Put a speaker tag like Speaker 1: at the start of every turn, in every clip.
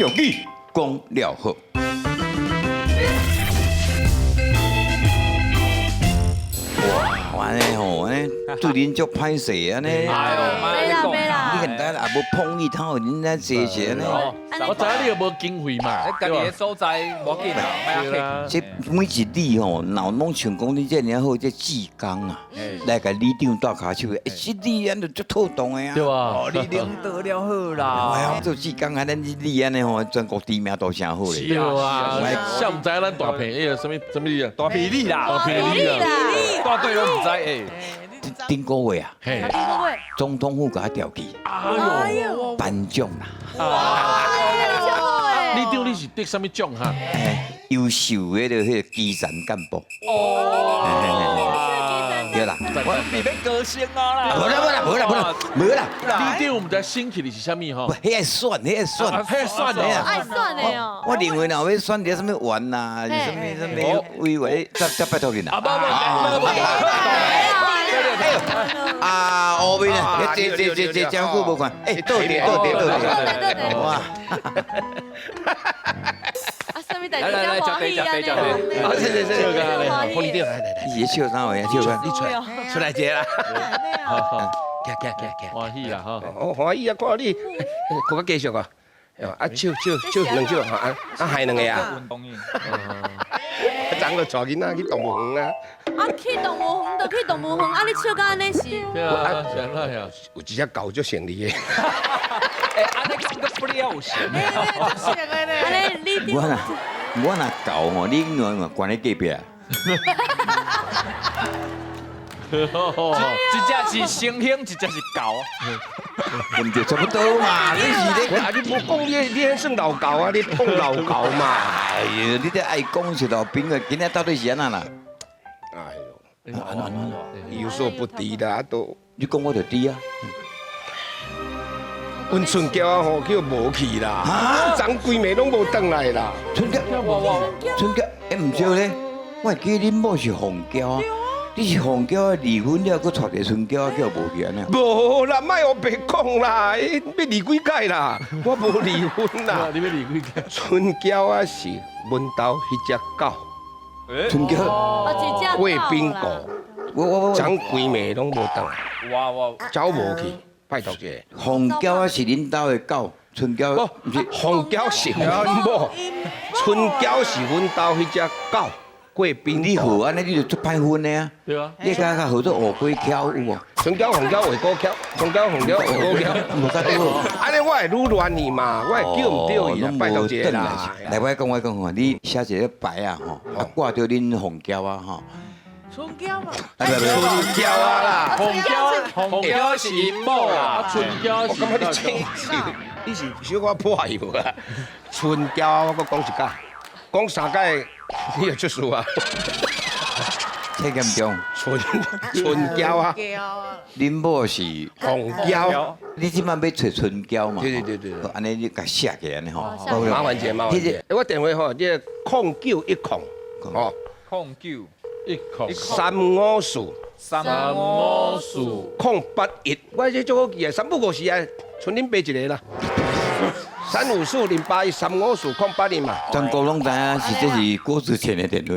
Speaker 1: 俗语讲了好。哇，按呢吼，按呢对恁足歹势按呢。
Speaker 2: 哎呦，
Speaker 3: 袂啦袂啦，
Speaker 1: 你敢知也無碰伊頭，恁咧坐是按呢。
Speaker 4: 我知影你又無經費嘛，
Speaker 2: 你家己的所在無要緊啦，莫
Speaker 4: 啊。
Speaker 1: 這每一里吼，若攏像講你這爾好，這志工啊，來共里長搭跤手，欸，這里按呢就足妥當的啊。
Speaker 4: 對吧？
Speaker 2: 哦，你領導了好啦。
Speaker 1: 哎呀，做志工啊，咱這里按呢吼，全國知名度誠好咧。
Speaker 4: 對啊，誰毋知咱大片彼個啥物啥物啊？
Speaker 2: 大比例啦，
Speaker 4: 大比例啦，
Speaker 2: 大隊都毋知欸。
Speaker 1: 頂個月啊，總統府共我調去，
Speaker 4: 哎呦，
Speaker 1: 頒獎啦。
Speaker 4: 里長你是得啥物獎哈？
Speaker 1: 優秀的彼個基層幹部。哦，對啦，
Speaker 2: 我你欲歌星啊啦。
Speaker 1: 無啦無啦無啦無啦無啦。
Speaker 4: 里長毋知選起的是啥物吼？
Speaker 1: 彼愛選，彼愛選，
Speaker 4: 彼愛選的。
Speaker 3: 愛選的哦。
Speaker 1: 我認為若欲選著啥物員啊，啥物啥物委員，才拜託你啦。
Speaker 4: 啊，無無無無。
Speaker 1: 啊，烏面啊，這這這這真久無看，欸，倒佇倒佇倒佇，哇！
Speaker 3: 啊，啥物代誌？來來來，歡喜啊！
Speaker 5: 好，謝謝謝謝，歡迎來來來，
Speaker 1: 你是笑啥話啊？笑啥？
Speaker 5: 你出來出來一個啦！
Speaker 4: 好好，
Speaker 5: 行行行行，
Speaker 4: 歡喜啦吼！
Speaker 5: 哦，歡喜啊！看你，閣較繼續啊！啊，手手手兩手哈，啊啊，還兩個啊！昨就帶囡仔去動物園啊！
Speaker 3: 啊，去動物園就去動物園，啊，你笑甲按呢是？
Speaker 4: 對啊，是按怎呀？
Speaker 5: 有一隻狗足勝利的。
Speaker 2: 欸，按呢講閣不了是？
Speaker 3: 按呢你
Speaker 1: 我若我若狗吼，你應該關佇隔壁。
Speaker 2: 一隻是猩猩，一隻是狗，
Speaker 1: 毋對，差不多嘛。你是咧，
Speaker 5: 啊，你無講你，你彼算老狗啊？你講老狗嘛？
Speaker 1: 哎呦，你這愛講是老兵啊，今仔到底是按怎啦？
Speaker 5: 哎呦，按怎按怎，有所不知啦，都
Speaker 1: 你講我就知啊。
Speaker 5: 阮春嬌啊吼叫無去啦，昨規暝攏無轉來啦。
Speaker 1: 春嬌，春嬌，欸毋對咧，我會記恁某是鳳嬌啊。你是鳳嬌離婚了，閣娶一個春嬌叫無去按呢？
Speaker 5: 無啦，莫烏白講啦，欲離幾擺啦？我無離婚啦。
Speaker 4: 你欲離幾擺？
Speaker 5: 春嬌啊是阮兜彼隻狗。
Speaker 1: 春嬌。
Speaker 5: 過賓狗。
Speaker 1: 我我我。
Speaker 5: 昨規暝攏無轉來。
Speaker 2: 哇哇。
Speaker 5: 走無去，拜託者。
Speaker 1: 鳳嬌啊是恁兜的狗，春嬌毋是。
Speaker 5: 鳳嬌是阮某，春嬌是阮兜彼隻狗。過賓，
Speaker 1: 你好按呢，你就足歹分的啊。
Speaker 4: 對啊，
Speaker 1: 你較較號做烏龜蹺有無？
Speaker 5: 春嬌、鳳嬌、畫果蹺，春嬌、鳳嬌、畫果蹺，
Speaker 1: 無較對。
Speaker 5: 按呢我會愈亂去嘛，我會叫毋著伊啦，拜託一下啦。
Speaker 1: 來，我講我講吼，你寫一個牌啊吼，啊掛著恁鳳嬌啊吼。
Speaker 6: 春嬌嘛。
Speaker 5: 春嬌啊啦，
Speaker 4: 鳳嬌，鳳嬌是𪜶某啦，春嬌是。
Speaker 5: 我感覺你這你是小可破壞無啊？春嬌我閣講一擺，講三擺。你會出事啊！
Speaker 1: 這嚴重，
Speaker 5: 春春嬌啊，
Speaker 1: 恁某是
Speaker 5: 鳳嬌，
Speaker 1: 你這擺欲揣春嬌嘛？
Speaker 5: 對對對對，
Speaker 1: 按呢你共寫起來按呢吼。
Speaker 5: 麻煩者，麻煩者。我電話吼，這0910，吼，0910，354，354，081。我這足好記啊，三不五時啊，賰恁爸一个啦。354 081，354 081嘛。
Speaker 1: 全國攏知影是這是郭子乾的電話。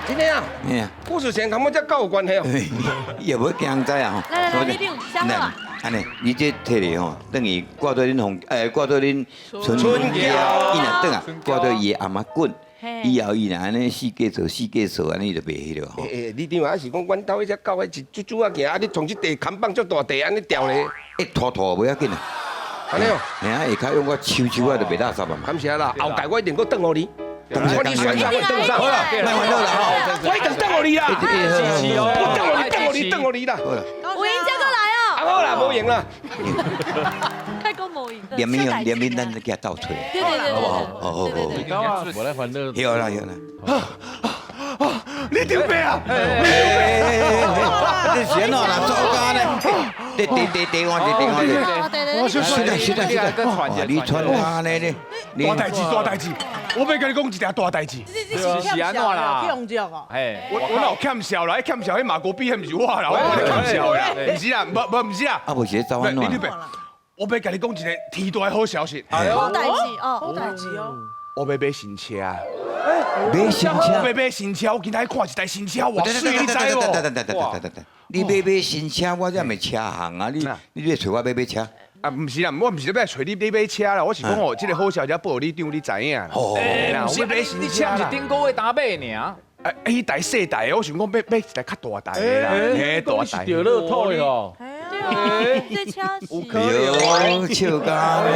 Speaker 5: 真的啊？郭子乾佮我這狗有關係哦。
Speaker 1: 伊也無驚知啊吼。
Speaker 3: 來來來，你唱，寫好啊。
Speaker 1: 按呢，你這摕來吼，等於掛對恁鳳，掛對恁春嬌，伊若轉啊，掛對伊的阿媽滾，以後伊若按呢四界做四界做，按呢就袂彼落吼。
Speaker 5: 欸，你頂話是講阮兜彼隻狗，彼一豬豬仔行，啊你從這地砍棒足大地按呢掉咧？
Speaker 1: 欸，拖拖無要緊啊。
Speaker 5: 按呢哦。
Speaker 1: 嘿啊，下跤用我手手啊，就袂垃圾啊嘛。
Speaker 5: 感謝啦，後屆我一定閣轉予你。我你選上我轉上。
Speaker 1: 好啦，莫煩惱啦吼。
Speaker 5: 我一定轉予你啦。我轉予你，轉予你，轉予你啦。
Speaker 1: 好啦。
Speaker 3: 有閒才閣來哦。
Speaker 5: 啊好啦，無閒啦。
Speaker 3: 太講無閒。
Speaker 1: 連面用連面，咱去鬥揣。
Speaker 3: 對對對，
Speaker 1: 好不好？好好好。
Speaker 4: 無來煩惱。
Speaker 1: 好啦好啦。
Speaker 5: 你丟咩啊？
Speaker 1: 你是按怎啦？做工呢？對對對對，我對對我對。
Speaker 3: 我
Speaker 1: 小等小等小等，你穿安呢？你
Speaker 7: 大代誌大代誌，我欲佮你講一件大代誌。
Speaker 2: 是按怎啦？
Speaker 7: 嘿，我哪有欠笑啦？彼欠笑，彼馬國畢，彼毋是我啦，我無咧欠笑啦，毋是啦，無無毋是啦。
Speaker 1: 啊，無是咧走按怎？
Speaker 7: 你你別。我欲共你講一个天大的好消息。
Speaker 3: 好代誌哦，
Speaker 6: 好代誌哦。
Speaker 7: 我欲買新車。
Speaker 1: 買新車。
Speaker 7: 我欲買新車，我今仔看一台新車，偌媠，你知無？
Speaker 1: 等等等等等等等，你欲買新車，我這毋是車行啊！你你欲揣我欲買車？
Speaker 7: 啊，毋是啦，我毋是欲揣你你買車啦，我是講哦，這个好消息報予里長你知影啦。
Speaker 1: 哦，
Speaker 7: 我欲買新車
Speaker 2: 你車毋是頂個月剛買爾？
Speaker 7: 啊，彼台細台的，我想講欲買一台較大台的啦，嘿，大台。
Speaker 4: 著樂透的哦。
Speaker 3: 這車是。
Speaker 1: 喲，笑甲咧，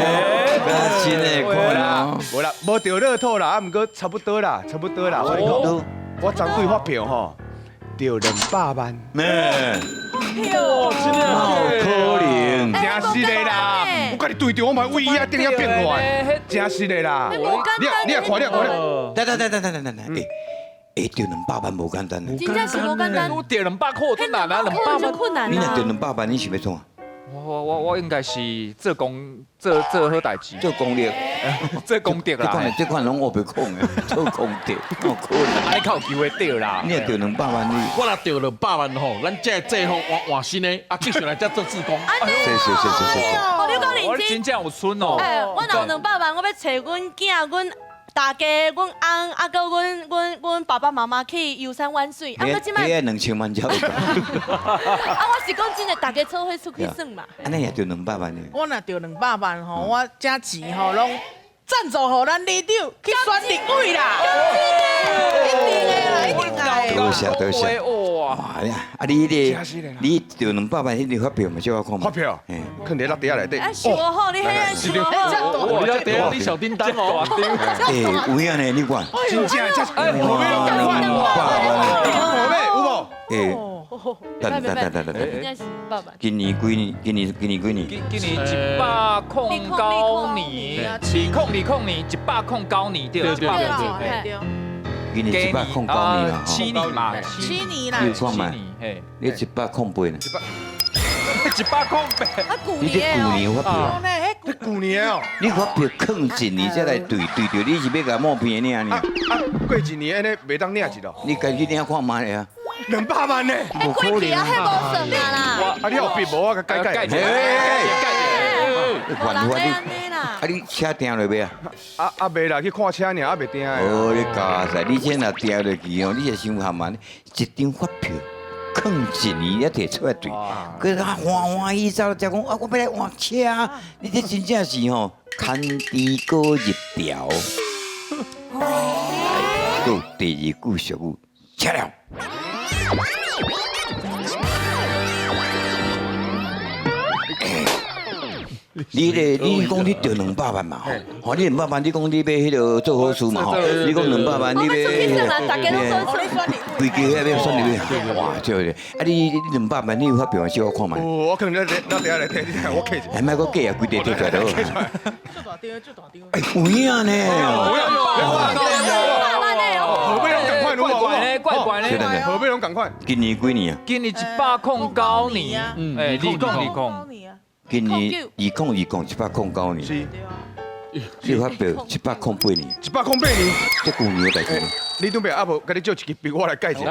Speaker 1: 真的看啦。
Speaker 7: 無啦，無著樂透啦，啊，毋過差不多啦，差不多啦。我跟你講，我昨對發票吼，著200萬。
Speaker 1: 咩？
Speaker 4: 哇，真的
Speaker 1: 哪有可能？
Speaker 7: 真實的啦！我共你對著，我嘛位椅仔頂遐變過來，真實的啦！你你也看，你也看，
Speaker 1: 等等等等等等等，欸，著200萬無簡單。
Speaker 3: 真正是無簡單。
Speaker 2: 我著200塊都難啊，200萬
Speaker 3: 困難。
Speaker 1: 你若著200萬，你想欲創啥？
Speaker 2: 我應該是做功做做好代誌。
Speaker 1: 做功德，
Speaker 2: 做功德啦。
Speaker 1: 這款攏烏白講的，做功德，哪有可能？
Speaker 2: 按呢較有機會著啦。
Speaker 1: 你若著200萬，你
Speaker 4: 我若著200萬吼，咱這個制服換換新的，啊，繼續來遮做志工。
Speaker 1: 是是是是是。
Speaker 3: 哦，你講認真。
Speaker 2: 真正有春哦。
Speaker 3: 欸，我若有200萬，我欲揣阮囝、阮大家、阮翁，啊，閣阮爸爸媽媽去遊山玩水。啊，閣這擺。
Speaker 1: 你2000萬才有夠。
Speaker 3: 啊，我是講真的，大家做伙出去耍嘛。
Speaker 1: 按呢也著200萬呢。
Speaker 6: 我若著200萬吼，我這錢吼攏贊助予咱里長去選立委啦。一定的啦，一定的。
Speaker 1: 多謝多謝。哇！啊，你彼个，你著200萬，彼個發票嘛，借我看嘛。
Speaker 7: 發票，囥佇落地仔內底。
Speaker 3: 啊，想好，你彼个想好。
Speaker 4: 你咧你小叮當哦。
Speaker 1: 欸，有影呢，你看。
Speaker 7: 真正這，後尾攏仝款。後尾有無？
Speaker 1: 欸，等等等等等等。今年幾年？今年今年幾年？
Speaker 2: 今年109年，2020年109年對。
Speaker 4: 對對對
Speaker 6: 對。
Speaker 1: 今年109年啦，
Speaker 2: 七年嘛，
Speaker 6: 七年啦。
Speaker 1: 你有看覓？你108呢？108。
Speaker 3: 啊，舊
Speaker 1: 你這舊年發票？
Speaker 7: 這舊年哦。
Speaker 1: 你發票囥一年才來對對著，你是欲共抹平領爾？
Speaker 7: 啊，過一年按呢袂當領一咯。
Speaker 1: 你家己領看覓啊？
Speaker 7: 200萬呢？
Speaker 3: 彼過去啊，彼無算啊啦。
Speaker 7: 啊，你有筆無？我共改改。
Speaker 2: 改改。
Speaker 1: 犯法你？啊，你車訂落未啊？
Speaker 7: 啊啊，未啦，去看車爾，啊未訂。
Speaker 1: 哦，你加塞，你這若訂落去哦，你是傷含慢，一張發票囥一年才提出來對，閣啊歡歡喜走才講啊，我欲來換車，你這真正是吼，牽豬哥入牢。來，閣有第二句俗語，車了。你咧，你講你著200萬嘛吼？吼，你200萬，你講你欲彼个做好事嘛吼？你講200萬，你欲，規家遐欲選入去，哇，對對。啊，你200萬，你有發票借我看覓？
Speaker 7: 有，我囥咧咱底下來睇，你睇我記者。
Speaker 1: 哎，莫閣假啊，規地摕出來就好。
Speaker 6: 做大張，做大張。
Speaker 1: 哎，有影呢？
Speaker 7: 有影，200
Speaker 3: 萬呢？
Speaker 7: 後尾攏仝款，
Speaker 2: 怪怪呢，怪怪呢。
Speaker 7: 後尾攏仝款。
Speaker 1: 今年幾年啊？
Speaker 2: 今年109年，哎，2020。
Speaker 1: 今年2020 109年，
Speaker 7: 是。
Speaker 1: 你發票108年
Speaker 7: ，108年，
Speaker 1: 這舊年的代誌。
Speaker 7: 你準備啊無？共你借一支筆，我來改一下。
Speaker 1: 我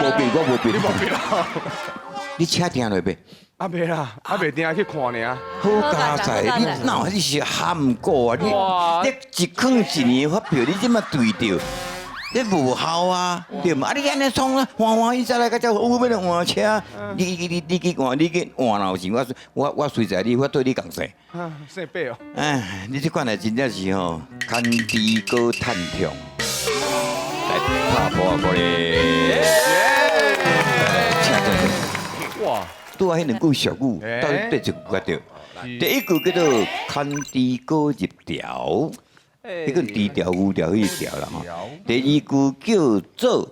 Speaker 1: 無筆，我無筆。
Speaker 7: 你無筆啦？
Speaker 1: 你車訂落未？
Speaker 7: 啊未啦，啊未訂去看爾。
Speaker 1: 好佳哉，你哪有？你是含糊啊！你你一囥一年發票，你這麼對著？你無效啊，對嘛？啊，你按呢創啊，歡歡喜喜來到遮，我欲來換車，你你你去換，你去換若有錢，我隨在你，我對你仝姓。
Speaker 7: 姓白哦。
Speaker 1: 哎，你這款的真正是吼，牽豬哥趁痛，來拍破過咧。哇！拄仔彼兩句俗語，到底對一句較對？第一句叫做牽豬哥入牢。彼個豬牢牛牢彼個牢啦吼。第二句叫做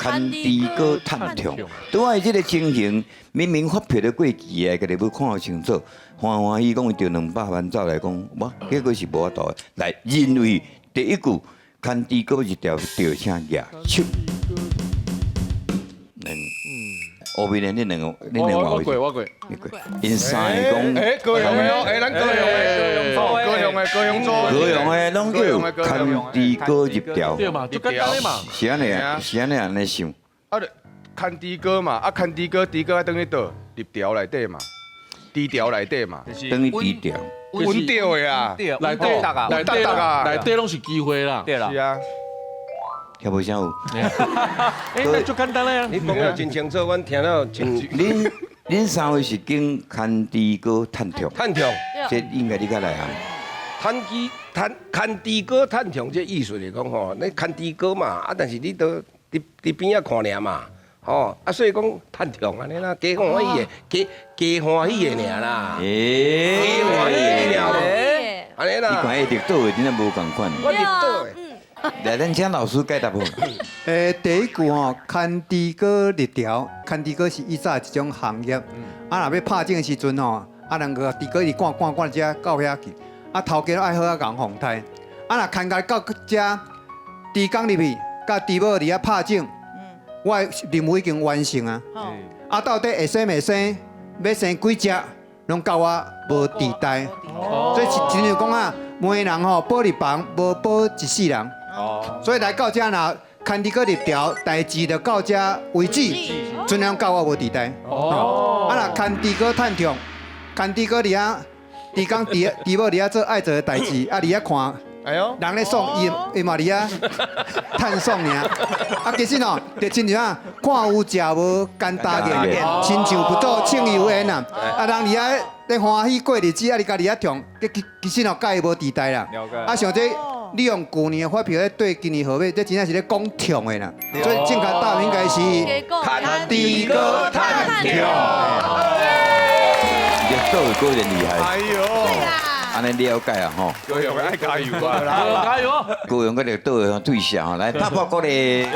Speaker 1: 牽豬哥趁痛。拄仔這个情形，明明發票都過期的，家己欲看清楚，歡歡喜講伊著200萬走來講，哇，結果是無法度的。來，認為第一句牽豬哥入牢著啥舉手？後面的恁兩个，恁兩个
Speaker 4: 我過我過，
Speaker 1: 你過。𪜶三个講，
Speaker 7: 欸，高雄的哦，欸，咱高雄的，高雄的，高雄組，
Speaker 1: 高雄的攏叫牽豬哥入牢，
Speaker 4: 對嘛，就簡單的嘛。
Speaker 1: 是按呢啊，是按呢按呢想。
Speaker 7: 啊，牽豬哥嘛，啊，牽豬哥，豬哥愛轉去佗？入牢內底嘛。猪条内底嘛，
Speaker 1: 等于猪条。
Speaker 7: 稳掉的啊，
Speaker 4: 内底内底内底攏是机会啦。
Speaker 2: 对啦。
Speaker 7: 是啊。
Speaker 1: 听无啥有。
Speaker 4: 哎，那就简单了呀。
Speaker 5: 你讲得真清楚，阮听了真。
Speaker 1: 恁三位是拣牵猪哥趁痛。
Speaker 5: 趁痛，
Speaker 1: 这应该你较内行。
Speaker 5: 趁猪趁牵猪哥趁痛，这意思是讲吼，你牵猪哥嘛，啊，但是你都伫伫边仔看尔嘛，吼，啊，所以讲趁痛按呢啦，加欢喜的，加加欢喜的尔啦，加欢喜的尔，按呢啦。
Speaker 1: 你看伊绿岛的，真正无仝款。
Speaker 5: 我绿岛的。
Speaker 1: 来，咱请老师解答好。
Speaker 8: 第一句吼，牵猪哥入牢，牵猪哥是以早一种行业。啊，若欲拍种的时阵吼，啊，人个猪哥一直赶赶赶遮到遐去，啊，头家爱好仔共防刣。啊，若牵共到遮，猪公入去，佮猪母伫遐拍种，我的任务已经完成啊。啊，到底会生袂生，欲生几只，攏佮我无底代。所以是亲像讲啊，每人吼保一房，无保一世人。所以来到遮若牵猪哥入牢，代志就到遮为止，尽量佮我无底代。哦。啊，若牵猪哥趁痛，牵猪哥伫遐，猪公猪猪母伫遐做爱做的代志，啊伫遐看，哎呦，人咧爽，伊伊嘛伫遐叹爽尔。啊，其实哦，就亲像啊，看有食无干焦言，亲像不做称油烟啊。啊，人伫遐咧欢喜过日子，啊，你家伫遐痛，其其实哦，佮伊无底代啦。啊，像这。你用旧年的发票咧对今年号码，这真正是咧讲痛的啦。所以正确答案应该是牵猪哥趁痛。
Speaker 1: 绿岛果然厉害。哎呦，按呢了解啊吼。
Speaker 7: 高雄爱加油啊！
Speaker 4: 加油！
Speaker 1: 高雄佮绿岛的对下吼，来拍破鼓励。